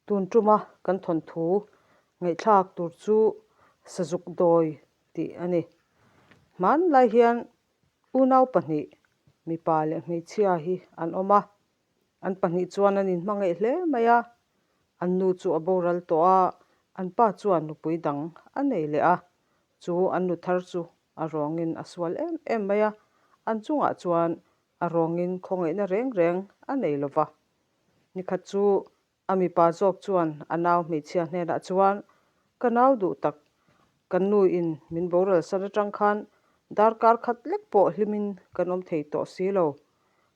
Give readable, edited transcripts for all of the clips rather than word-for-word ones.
Tun tuma kan thawnthu ngaihthlak tur chu Sazuk Dawi tih a ni. Hmanlai hian unau pahnih, mipa leh hmeichhia hi an awm a. An pahnih chuan an inhmangaih hle mai a. An nu chu a boral tawh a, an pa chuan nupui dang a nei leh a. Chu an nu thar chu a rawngin a sual em em mai a, an chungah chuan a rawngin khawngaihna reng reng a nei lo va. Nikhat chu a mipa zawk chuan a nau hmeichhia hnenah chuan, Ka nau duh tak, kan nu in min boral san atang khan darkar khat lek pawh hlimin kan awm thei tawh si lo.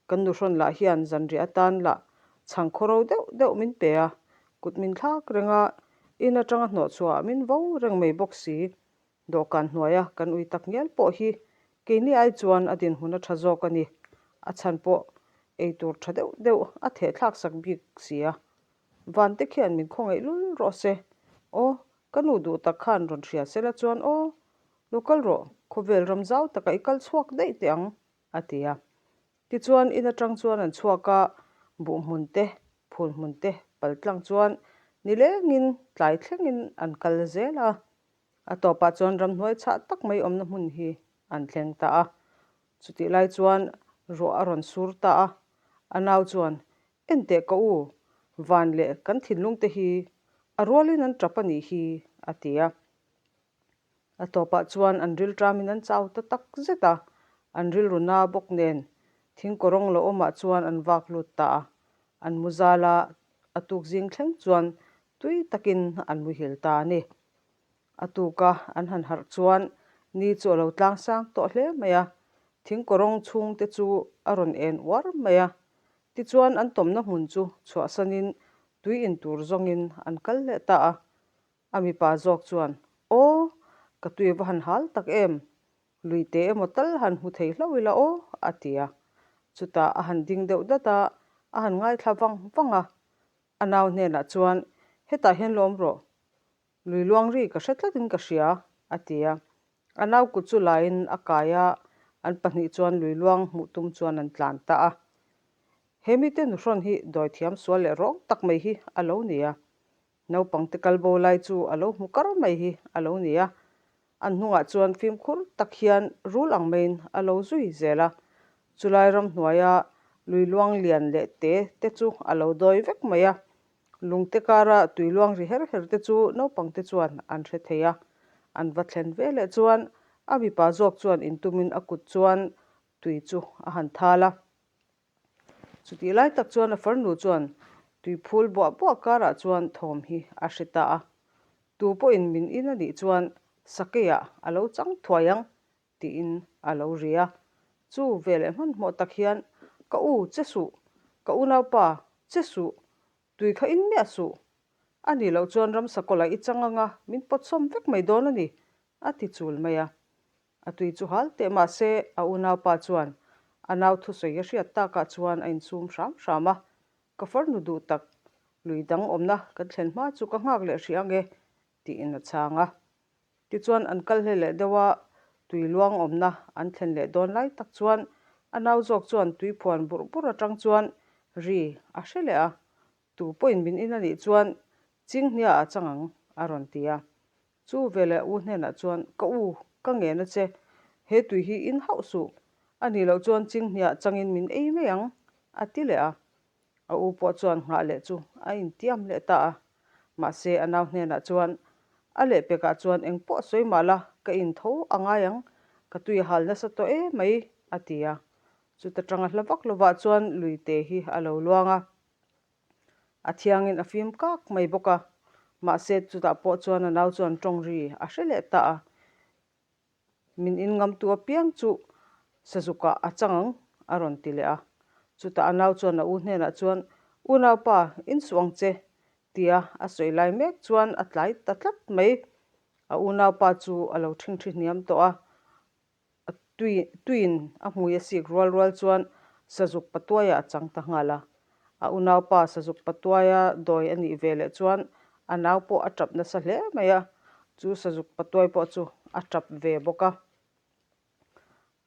Kan nuhrawn lah hian zanriah atan lah chhang khawro deuh deuh min pe a, kut min thlak reng a, in atanga hnawhchhuah min vo reng mai bawk si. Dawhkan hnuaia kan ui tak ngial pawh hi keini ai chuan a dinhmun a tha zawk a ni. A chhan pawh ei tur tha deuh deuh a theh thlak sak bik si a. Van te khian min khawngaih lul rawh se. Aw, ka nu duh tak khan rawn hria se la chuan aw, lo kal rawh, khawvel ram zau takah i kal chhuak daih teh ang, a ti a. Tichuan in atang chuan an chhuak a, buh hmun te, phul hmun te pal tlang chuan nilengin tlai thlengin an kal zel a. A tawpah chuan ramhnuai chhah tak mai awmna hmun hi an thleng ta a. Chutih lai chuan ruah a rawn sur ta a. A nau chuan, Enteh ka u, van leh kan thinlung te hi a rualin an tap a nih hi, a ti a. A tawpah chuan an rilṭamin an chau ta tak zet a. An rilru na bawk nen thingkawrawng lo awmah chuan an vak lut ta a. An mu zal a, a tuk zing thleng chuan tui takin an muhil ta a ni. A tuka an han harh chuan ni chu a lo tlang sang tawh hle mai a, thingkawrawng chhungte chu a rawn en uar mai a. Tichuan an tawmna hmun chu chhuahsanin tui in tur zawngin an kal leh ta a. A mipa zawk chuan, Aw, ka tui va han hal tak em? Lui te emaw tal han hmu thei hlauh ila aw, a ti a. Chutah a han ding deuh dat a, a han ngaithla vang vang a. A nau hnenah chuan, Hetah hian lawm rawh, Lui luang ri ka hre tlatin ka hria, a ti a. A nau kut chu laiin a kai a, an pahnih chuan lui luang hmuh tum chuan an tlan ta a. He mite nuhrawn hi dawithiam sual leh rawng tak mai hi a lo ni a. Naupangte kal bo lai chu a lo hmu kar mai hi a lo ni a. An hnungah chuan fimkhur tak hian rul ang maiin a lo zui zel a. Chulai ramhnuaia lui luang lian leh te te chu a lo dawi vek mai a. Lungte kara tui luang ri her her te chu naupangte chuan an hre thei a. An va thlen ve leh chuan a mipa zawk chuan intumin a kut chuan tui chu a han thal a. Chutih lai tak chuan a farnu chuan tui phul buah buah karah chuan thawm hi a hre ta a. Tu pawhin min in a nih chuan sakeiah a lo chang thuai ang tiin a lo ri a. Chu veleh hmanhmawh tak hian ka u che suh, ka unaupa che suh, tui kha in miah suh. A nih loh chuan ramsa kawla i chang anga min pawtsawm vek mai dawn a ni, a ti chul mai a. A tui chu hal teh mah se a unaupa chuan a nau thusawi a hriat takah chuan a insum hram hram a, Ka farnu duh tak, lui dang awmna kan thlen hma chu ka nghak leh hrih ang e, tiin a chhang a. Tichuan an kal hle leh deuh a, tui luang awmna an thlen leh dawn lai tak chuan a nau zawk chuan tui phuan burh burh atang chuan ri a hre leh a, Tu pawhin min in a nih chuan Chinghnia a chang ang, a rawn ti a. Chu veleh u hnenah chuan, Ka u, ka ngen a che, he tui hi in hauh suh, a nih loh chuan Chinghnia changin min ei mai ang, a ti leh a. A u pawh chuan nghah leh chu a intiam leh ta a. Mahse a nau hnenah chuan, A lehpekah chuan eng pawh sawi mah la, ka in tho a ngai ang, ka tui a hal nasa tawh e mai, a ti a. Chuta tanga hla vak lovah chuan luite hi a lo luang a. A thiangin a fim kak mai bawk a, mahse chutah pawh chuan a nau chuan tawng ri a hre leh ta a. Min inngamtu apiang chu sazukah a chang ang, a rawn ti leh a. Chutah a nau chuan a u hnenah chuan, Unaupa, insuh ang che, tia a sawi lai mek chuan a tlai ta tlat mai. A unaupa chu a lo ṭhingṭhi hniam tawh a, A tui tuiin a hmui a sik rual rual chuan Sazuk Patuaia a chang ta nghal a. A unaupa Sazuk Patuaia dawi a nih ve leh chuan a nau pawh a tap nasa hle mai a, chu Sazuk Patuai pawh chu a tap ve bawk a.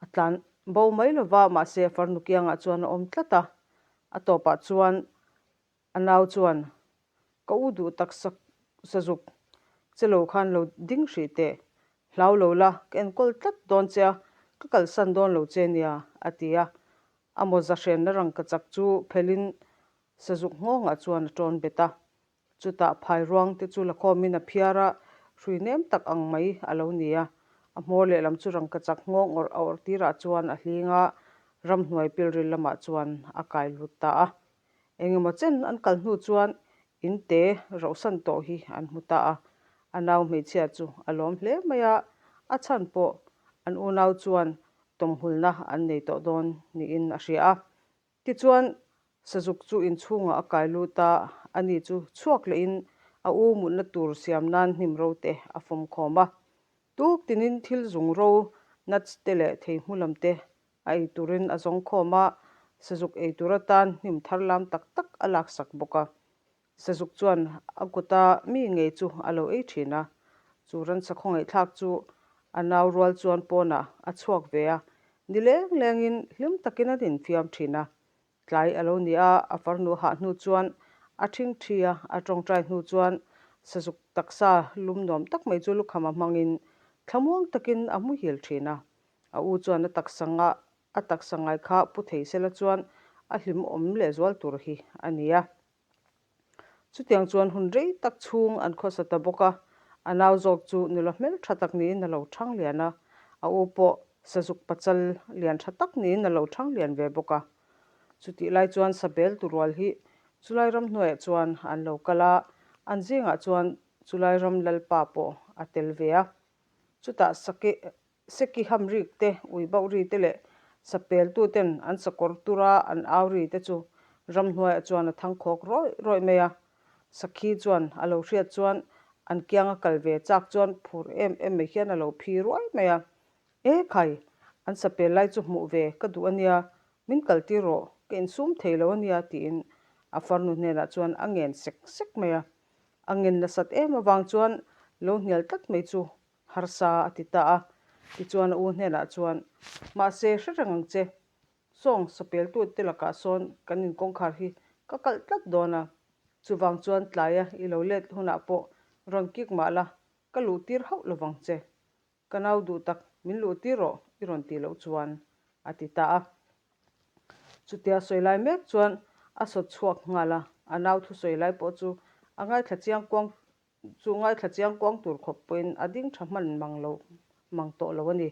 A tlan bo mai lova mahse a farnu kiangah chuan a awm tlat a. A tawpah chuan a nau chuan. Ka u duh tak sak sazuk che lo khan lo ding hrih teh. Hlau lo la, ka enkawl tlat dawn che a, ka kalsan dawn lo che nia, a ti a. A mawza hrenna rangkachak chu phelhin sazuk nghawngah chuan a tawn bet a. Chutah phai ruang te chu lakhawmin a phiar a, hrui nem tak ang mai a lo ni a. A hmawr lehlam chu rangkachak nghawng awrh a awrh tirah chuan a hling a, ramhnuai pilril lamah chuan a kai lut ta a. Engemaw chen an kal hnu chuan in te rauhsan tawh hi an hmu ta a, a nau hmeichhia chu a lawm hle mai a, a chhan pawh an unau chuan tawmhulna an nei tawh dawn niin a hria a. Tichuan Sazuk chu inchhungah a kai lut a, ani chu chhuak lehin a u mutna tur siam nan hnim ro te a fawm khawm a. Tuk tinin thil zung ro, nuts te leh thei hmu lam te a ei turin a zawng khawm a, Sazuk ei tur atan hnim thar lam tak tak a laksak bawk a. Sazuk chuan a kuta mi ngei chu a lo ei thin a, chu ransa khawngaihthlak chu a nau rual chuan pawnah a chhuak ve a, ni leng lengin hlim takin an infiam thin a. Tlai a lo ni a, a farnu hah hnu chuan a thing thi a, a tawngtai hnu chuan Sazuk taksa lum nuam tak mai chu lukham a hmangin thlamuang takin a muhil thin a. A u chuan a taksa ngah a taksa ngai kha pu thei sela chuan a hlimawm lehzual tur hi a ni a. Chutiang chuan hun rei tak chhung an khawsa ta bawk a, a nau zawk chu nula hmel tha tak niin a lo thang lian a, a u pawh sazuk pachal lian tha tak niin a lo thang lian ve bawk a. Chutih lai chuan Sabel turual hi chulai ram hnuaiah chuan an lo kal a, an zingah chuan chulai ram lalpa pawh a tel ve a. Chutah sake Seki ham rik te, ui bauh ri te leh sapeltu ten an sakawr tura an au ri te chu ramhnuaiah chuan a thang khawk rawih rawih mai a. Sakhi chuan a lo hriat chuan an kianga kal ve chak chuan phur em em mai hian a lo phi ruai mai a. E khai, an sapel lai chu hmuh ve ka duh a nia, min kal tir rawh, ka insum thei lo a nia tiin a farnu hnenah chuan a ngen sek sek mai a. A ngen nasat em avang chuan lo hnial tlat mai chu Harsa a ti ta a, tichuan a u hnenah chuan, Mahse, hre reng ang che, sawng sapeltute lakah sawn kan inkawngkhar hi ka kalh tlat dawn a, chuvang chuan tlaia i lo let hunah pawh rawn kik mah la, ka luh tir hauh lovang che. Ka nau duh tak, min luh tir rawh i rawn tih loh chuan, a ti ta a. Chutia sawi lai mek chuan a sawt chhuak nghal a, a nau thusawi lai pawh chu a ngaithla chiang kuang Chu ngaithla chiang kuang tur khawp pawhin a ding tha hman mang lo mang tawh lo a ni.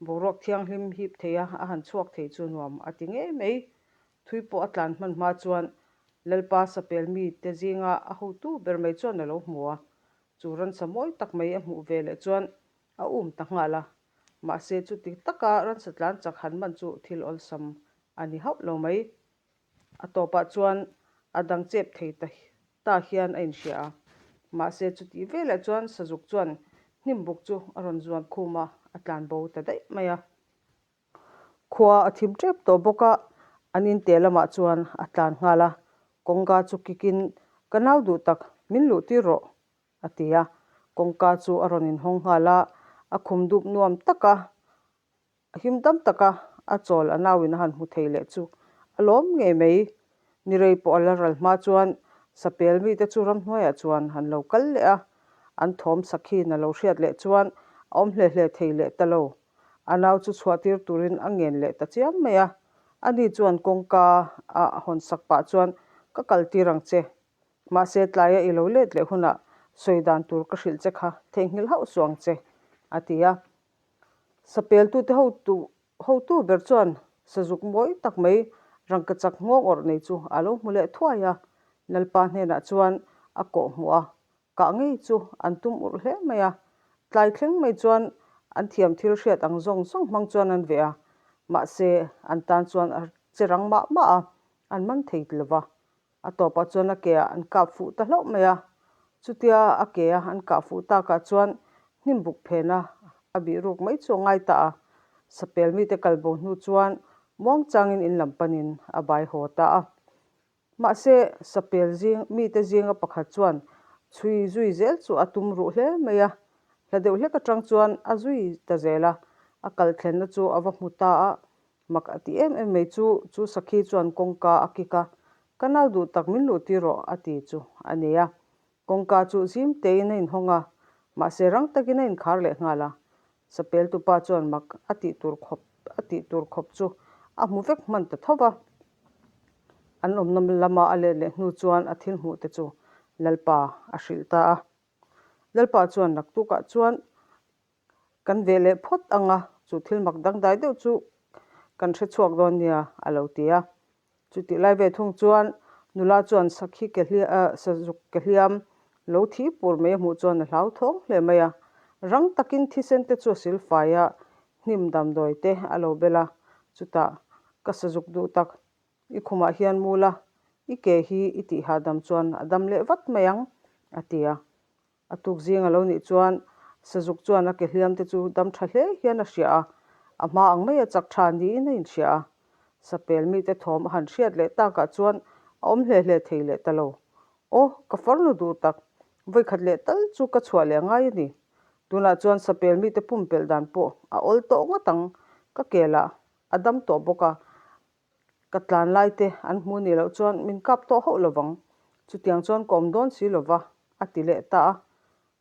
Boruak thianghlim hip thei a, a han chhuak thei chu nuam a ti ngei mai. Thui pawh a tlan hman hma chuan Lalpa sapel mite zinga a hotu ber mai chuan a lo hmu a. Chu ransa mawi tak mai a hmuh ve leh chuan a um ta nghal a. Mahse chuti taka ransa tlan chak han man chu thil awlsam a ni hauh lo mai. A tawpah chuan a dang chep thei ta ta hian a inhria a. Mahse chutih velah chuan Sazuk chuan hnim buk chu a rawn zuan khum a, a tlan bo ta daih mai a. Khua a thim tep tawh bawk a, an inte lamah chuan a tlan nghal a. Kawngka chu kikin, Ka nau duh tak, min luh tir rawh, a ti a. Kawngka chu a rawn inhawng nghal a, a khum dup nuam tak a. A him dam taka a chawl a nauin a han hmu thei leh chu a lawm ngei mai. Ni rei pawh a la ral hma chuan sapel mite chu ramhnuaiah chuan han lo kal leh a, an thawm sakhin a lo hriat leh chuan a awm hle hle thei leh ta lo. A nau chu chhuah tir turin a ngen leh ta chiam mai a, ani chuan kawngka a hawn sak pah chuan ka kal tir ang che, mahse tlaia i lo let leh hunah sawi dan tur ka hrilh che kha theihnghilh hauh suh ang che, a ti a. Sapeltute hotu hotu ber chuan sazuk mawi tak mai rangkachak nghawng awrh nei chu a lo hmu leh thuai a, Lalpa hnenah chuan a kawh hmuh a, kah ngei chu an tum urh hle mai a. Tlai thleng mai chuan an thiam thil hriat ang zawng zawng hmang chuan an veh a, mahse an tan chuan a che rang mah mah a, an man thei lo va. A tawpah chuan a ke ah an kap fuh ta hlauh mai a, chutia a ke a an kah fuh takah chuan hnim buk phena a bih ruk mai chu a ngai ta a, sapel mite kal bo hnu chuan muang changin in lam panin a bai haw ta a. Mahse, sapel zing mite zinga pakhat chuan chhui zui zel chu a tum ruh hle mai a, hla deuh hlek atang chuan a zui ta zel a, a kal thlenna chu a va hmu ta a, Mak a ti em em mai chu, chu sakhi chuan kawngka a kik a. Ka nau duh tak min luh tir rawh, a ti chu a ni a. Kawngka chu zim tein a inhawng a, mahse rang takin a inkhar leh nghal a. Sapel tupa chuan mak a tih tur khawp a tih tur khawp chu a hmu vek hman ta tho va. An awmna lama a let leh hnu chuan a thil hmuh te chu Lalpa a hrilh ta a. Lalpa chuan naktukah chuan Kan ve leh phawt ang a, chu thil mak dangdai deuh chu kan hre chhuak dawn nia, a lo ti a. Chutih lai ve thung chuan nula chuan sakhi ke sazuk ke hliam lo thi pur mai a hmuh chuan a hlauthawng hle mai a. Rang takin thisen te chu a silfai a, hnim damdawi te a lo bel a. Chutah, Ka sazuk duh tak, i khumah hian mu la, i ke hi i tih hahdam chuan a dam leh vat mai ang, a ti a. A tuk zing a lo nih chuan Sazuk chuan a ke hliam te chu dam tha hle hian a hria a, a hma ang mai a chak tha niin a inhria a. Sapel mite thawm a han hriat leh takah chuan a awm hle hle thei leh ta lo. Aw, ka farnu duh tak, vawikhat leh tal chu ka chhuah leh ngai a ni. Tunah chuan sapel mite pumpelh dan pawh a awl tawh ngawt ang, ka kel ah a dam tawh bawk a, Ka tlan lai te an hmu nih loh chuan min kap tawh hauh lovang, chutiang chuan ka awm dawn si lova, a ti leh ta a.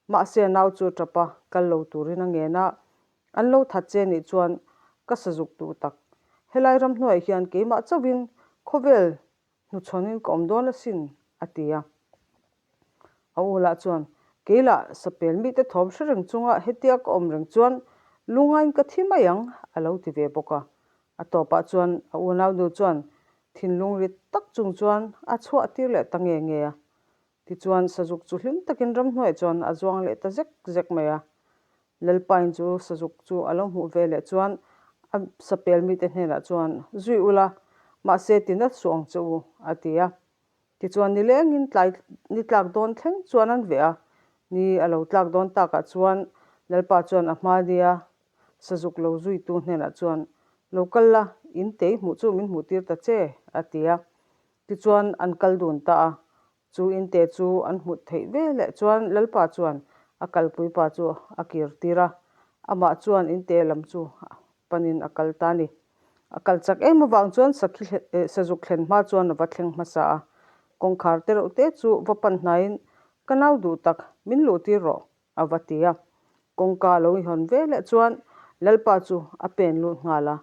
Mahse a nau chu a tap a, kal lo turin a ngen a, an lo that che nih chuan ka sazuk duh tak. Helai ramhnuaiah hian keimah chauhin khawvel hnuchhawnin ka awm dawn asin, a ti a. A u lah chuan, Kei lah sapel mite thawm hre reng chunga hetia ka awm reng chuan lungain ka thi mai ang, a lo ti ve bawk a. A tawpah chuan a unaunu chuan thinlung rit tak chung chuan a chhuah tir leh ta nge nge a. Tichuan sazuk chu hlim takin ramhnuaiah chuan a zuang leh ta zek zek mai a. Lalpain chu sazuk chu a lo hmuh ve leh chuan a sapel mite hnenah chuan, Zui ula, mahse ti nat suh ang che u, a ti a. Tichuan nilengin tlai ni tlak dawn thleng chuan an veh a, ni a lo tlak dawn takah chuan Lalpa chuan a hma nia sazuk lo zuitu hnenah chuan, Lo kal la, in tei hmuh chu min hmuh tir ta che, a ti a. Tichuan an kal dun ta a, chu in te chu an hmuh theih ve leh chuan Lalpa chuan a kalpuipa chu a kir tir a, amah chuan in te lam chu panin a kal ta a ni. A kal chak em avang chuan sakhi sazuk thlen hma chuan a va thleng hmasa a, kawngkhar te reuh te chu va pan hnaiin, Ka nau duh tak, min luh tir rawh, a va ti a. Kawngka lo inhawn ve leh chuan Lalpa chu a pen lut nghal a.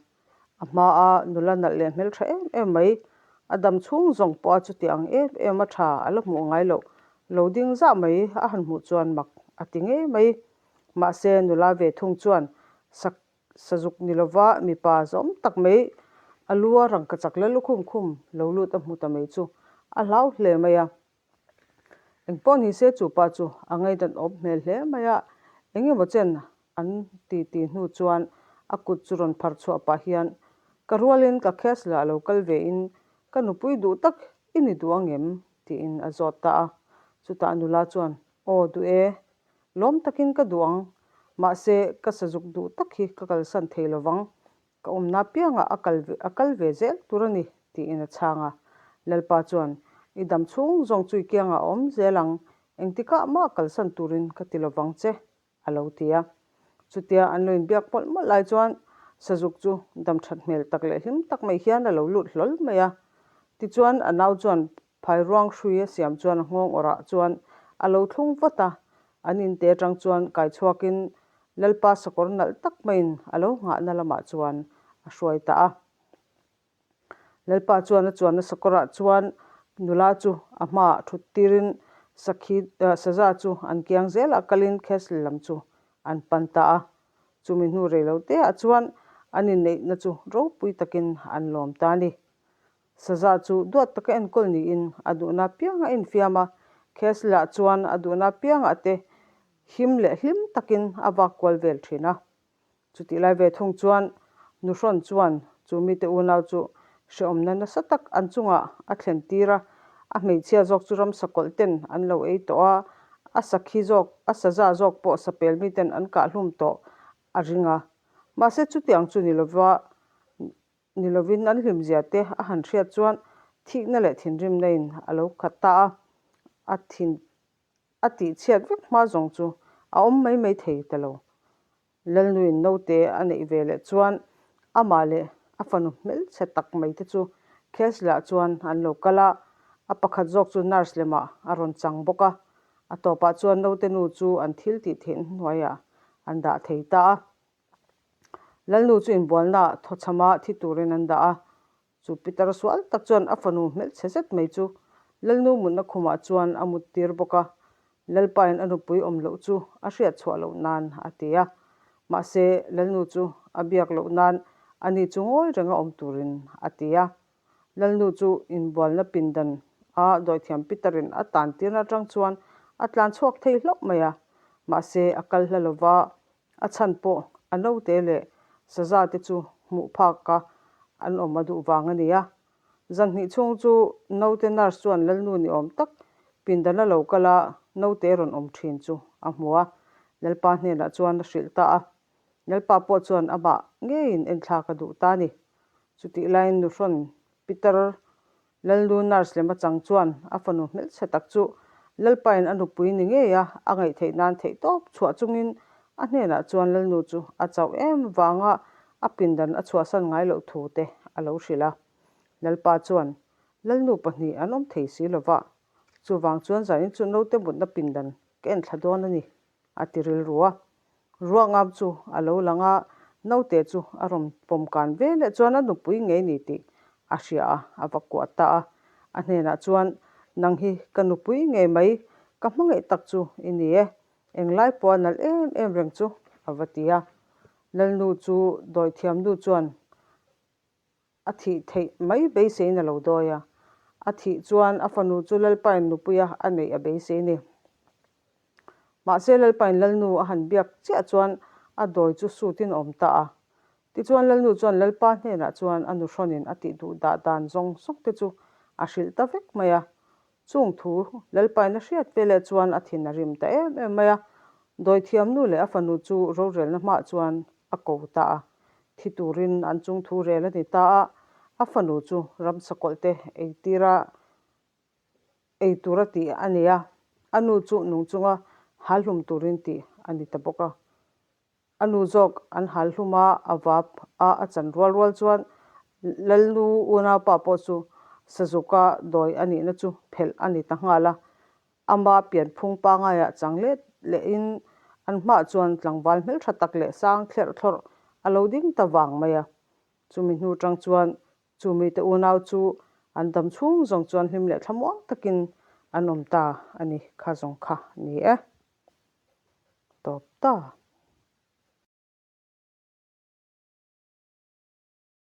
A hmaa nula nalh leh hmeltha em em mai, a dam chhung zawng pawha chuti ang em em a tha a la hmuh ngai loh, lo ding zah mai a han hmuh chuan mak a ti ngei mai. Mahse nula ve thung chuan sak Sazuk ni lova mipa zawm tak mai a lu a rangka chak la lukhum khum lo lut a hmu ta mai chu a hlau hle mai a. Engpawh ni se chu pa chu a ngaidan awm hmel hle mai a, eng emaw chen an ti ti hnu chuan a kut chu rawn phar chhuah pah hian ka rualin ka castle ah lo kal ve in ka nupui duh tak i ni duh angem? tiin a zawt ta a. Chutah nula chuan Aw duh e, Lawm takin ka duh ang, mahse ka sazuk duh tak hi ka kalsan thei lovang, ka awmna piangah a kal a kal ve zel tur a ni, tiin a chhang a. Lalpa chuan, I dam chhung zawng chu i kiangah a awm zel ang, engtikah mah kalsan turin ka ti lovang che, a lo ti a. Chutia an lo inbiak mawlh mawlh lai chuan sazuk chu dam that hmel tak leh hlim tak mai hian a lo lut hlawl mai a. Tichuan a nau chuan Phai ruang hrui a siam chuan a nghawng awrah chuan a lo thlung vat a, an inte atang chuan kai chhuakin Lalpa sakawr nalh tak maiin a lo nghahna lamah chuan a hruai ta a. Lalpa chuan a chuanna sakawrah chuan nula chu a hmaah thut tirin sakhi saza chu an kiang zelah kalin castle lam chu an pan ta a. Chumi hnu rei lo teah chuan an inneihna chu ropui takin an lawm ta a ni. Saza chu duat taka enkawl niin a duhna piang a infiam a, Castle-ah chuan a duhna piangah te him leh hlim takin a vak kual vel thin a. Chutih lai ve thung chuan Nuhrawn chuan chu mite unau chu hrehawmna nasa tak an chungah a thlen tir a, a hmeichhia zawk chu ramsa kawlh ten an lo ei tawh a, a sakhi zawk, a saza zawk pawh sapel miten an kahhlum tawh a ring a. Mahse chutiang chu ni lova Ni lovin an hlimzia te a han hriat chuan thikna leh thinrimna in a lo khat ta a, a thin a tih chhiat vek hma zawng chu a awm mai mai thei ta lo. Lalnuin naute a neih ve leh chuan amah leh a fanu hmelchhe tak mai te chu Castle-ah chuan an lo kal a. A pakhat zawk chu nurse lemah a rawn chang bawk a, a tawpah chuan naute nu chu an thil tih theihna hnuaiah an dah thei ta a. Lalnu chu inbualnaah thawchhama thi turin an dah a, chu pitar sual tak chuan a fanu hmelchhe zet mai chu Lalnu mutna khumah chuan a mut tir bawk a, Lalpain a nupui awm loh chu a hriat chhuah loh nan a ti a. Mahse, Lalnu chu a biak loh nan ani chu ngawi renga awm turin a ti a. Lalnu chu inbualna pindan a dawithiam Peter-in a tan tirna atang chuan a tlan chhuak thei hlauh mai a. Mahse, a kal hla lova A chhan pawh a naute leh saza te chu hmuh phak a an awm a duh vang a ni a. Zan hnih chhung chu naute nurse chuan lalnu ni awm tak pindan a lo kal a naute rawn awm thin chu a hmu a, Lalpa hnenah chuan a hrilh ta a. Lalpa pawh chuan amah ngeiin enthlak a duh ta a ni. Chutih laiin nuhrawn Peter Lalnu nurse lem achang chuan a fanu hmelchhe tak chu Lalpain a nupui ni ngei a, a ngaihtheih nan theihtawp chhuah chungin a hnenah chuan Lalnu chu a chauh em vanga a pindan a chhuahsan ngai loh thu te a lo hrilh a. Lalpa chuan Lalnu pahnih an awm thei si lova, chuvang chuan zanin chu naute mutna pindan ka enthla dawn a ni a ti rilru a. Ruangam chu a lo lang a, naute chu a rawn pawm kan ve leh chuan a nupui ngei ni tih a hria a, a va kuah ta a. A hnenah chuan, Nang hi ka nupui ngei mai, ka hmangaih tak chu i ni e, englai pawh a nalh em em reng chu, a va ti a. Lalnu chu dawithiamnu chuan A thih theih mai beiseiin a lo dawi a, a thih chuan a fanu chu Lalpain nupuia a neih a beisei ni. Mahse Lalpain Lalnu a han biak chiah chuan a dawi chu sutin a awm ta a. Tichuan Lalnu chuan Lalpa hnenah chuan a nuhrawnin a tih duh dah dan zawng zawng te chu a hrilh ta vek mai a. Chung thu Lalpain a hriat veleh chuan a thin a rim ta em em mai a, Dawithiamnu leh a fanu chu rorelna hmah chuan a ko ta a, thi turin an chung thu rel a ni ta a, a fanu chu ramsakawlh te ei tira ei tura tih a ni a, a nu chu nung chunga hal hlum turin tih a ni ta bawk a. A nu zawk an hal hlum a, a vap a, a chan rual rual chuan Lalnu unaupa pawh chu Sazuka dawi a nihna chu phelh a ni ta nghal a. Ama pianphung pangaiah chang let lehin an hmaah chuan tlangval hmeltha tak leh sang thlerh thlawrh a lo ding ta vang mai a. Chumi hnu tang chuan chumi te unau chu an dam chhung zawng chuan hlim leh thlamuang takin an awm ta a ni kha zawng kha ni e. Tawp ta.